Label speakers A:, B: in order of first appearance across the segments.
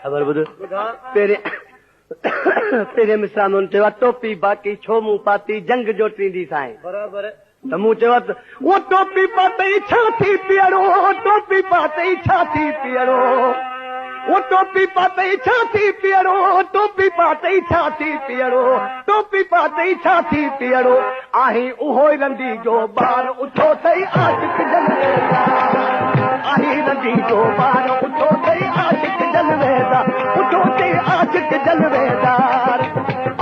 A: خبر ٻڌ. پهرين پهرين مصرع ۾ هن چيو آهي ٽوپي باقي ڇو مون پاتي جنگ جوٽيندي سائين.
B: برابر.
A: ته مون چيو ته او ٽوپي پاتئي ڇا ٿي پيئڙو ٽوپي پاتئي ڇا ٿي پيئڙو او ٽوپي پاتئي ڇا ٿي پيئڙو ٽوپي پاتئي ڇا ٿي پيئڙو ٽوپي پاتئي ڇا ٿي پيئڙو آهين اهو ئي رنڊي جو ٻار اٿو ٿئي عاشق جلويدار آهين رنڊي جو ٻار اٿو ٿئي عاشق جلويدار اٿو ٿئي عاشق جلويدار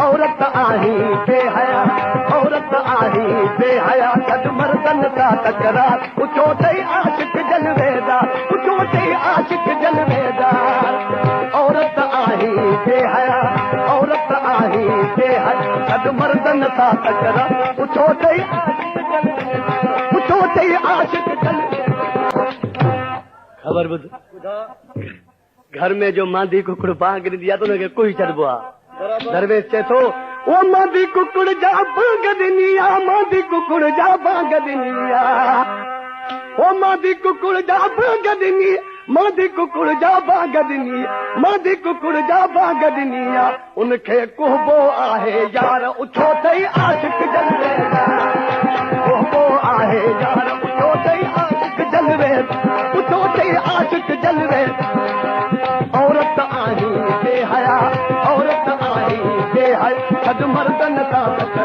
A: عورت آهين بي حيا عورت آهين بي حيا ڇڏ مردن سان تڪرار اٿو ٿئي عاشق جلويدار اٿو ٿئي عاشق جلويدار عورت آهين بي حيا عورت آهين بي حيا ڇڏ مردن سان تڪرار اٿو ٿئي عاشق جلويدار اٿو ٿئي عاشق جلويدار. خبر ٻڌ. گهر ۾ جو ماندي ڪڪڙ بانگ ڏيندي آ ته ان کي ڪوهي ڇڏبو آ. درويش چئي ٿو، او ماندي ڪڪڙ جا بانگ ڏني آ، ماندي ڪڪڙ جا بانگ ڏني آ. او ماندي ڪڪڙ جا بانگ ڏني، ماندي ڪڪڙ جا بانگ ڏني، ماندي ڪڪڙ جا بانگ ڏني آ. ان کي ڪهبو آهي يار اٿو ٿئي عاشق جلويدار. ڪهبو آهي يار اٿو ٿئي عاشق جلويدار. اٿو ٿئي عاشق جلويدار. عورت آهين بي حيا عورت آهين بي حيا ڇڏ مردن سان تڪرار.